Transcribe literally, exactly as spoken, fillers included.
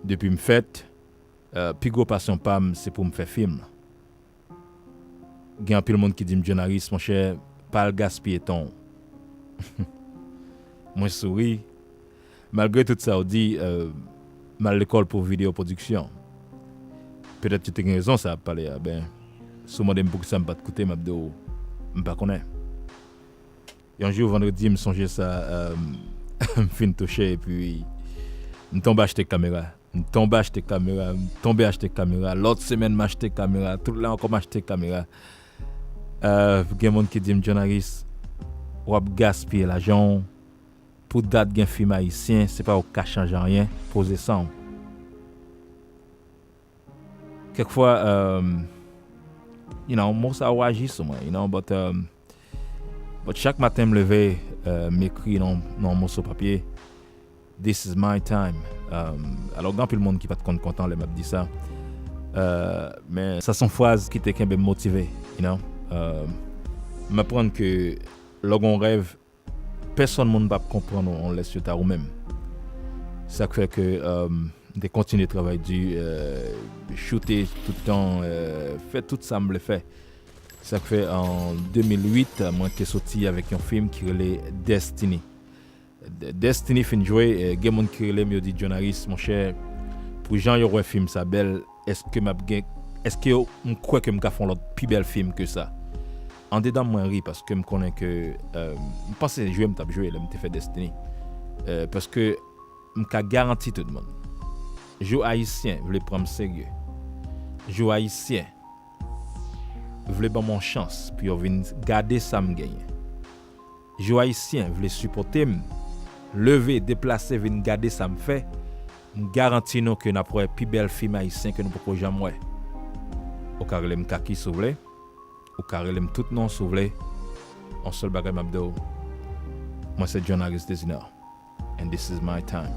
Depi m fèt, euh, pi gwo pasyon pa m se pou m fè fim. Gen anpil moun ki di m, John Harris, monchè, pa al gaspiye tan w. Mwen souri. Malgre tout sa w di, euh, m al lekòl pou videyo pwodiksyon. Petèt yo te gen rezon sa ap pale a. Ben, si w mande m poukisa m pa t koute, m ap di w, m pa konnen. Yon jou, vandredi, m sonje sa, euh, m fin touche, epi m tonbe achte kamera. M tonbe achte kamera, m tonbe achte kamera. Lòt semèn, m achte kamera. Tout lè ankò, m achte kamera. Euh, gen moun ki di m, John Harris, w ap gaspiye lajan w. Pou dat gen fim ayisyen, se pa ou k ka chanje anyen, poze san w. Kèkfwa, um, you know, mo sa yo aji sou mwen, you know, but, um, but chak maten m leve, uh, m ekri nan, nan yon moso papye, "This is my time." Um, alò, gen anpil moun ki pa t konn kontan lè m ap di sa. Uh, men sa se yon fraz ki te kenbe m motive, you know. Um, m aprann ke lè w gen yon rèv, pèsonn moun p ap konprann ou unless yo ta ou menm. Sa k fè ke, um, m te kontinye travay di, euh, choute tout tan, euh, fè tout sa m vle fè. Sa k fè an de mil uit, mwen te soti avèk yon fim ki rele Destiny. D-, Destiny fin jwe, euh, gen moun ki rele m, yo di, "John Harris, monchè, pou jan yo wè fim sa bèl, èske m ap gen, èske yo, m kwè ke m ka fè yon lòt pi bèl fim ke sa?" Andedan m, mwen ri paske m konnen ke, euh, m panse jwe m t ap jwe lè m te fè Destiny. Euh, paske m ka garanti tout moun, jou Ayisyen vle pran m serye, jou Ayisyen vle ban m yon chans pou yo vin gade sa m genyen, jou Ayisyen vle sipòte m, leve, deplase, vin gade sa m fè, m garanti nou ke n ap wè pi bèl fim ayisyen ke nou poko janm wè. Ou ka rele m Kaki si w vle, ou ka rele m tout non si w vle. Yon sèl bagay m ap di w, mwen se John Harris Desinor, and this is my time.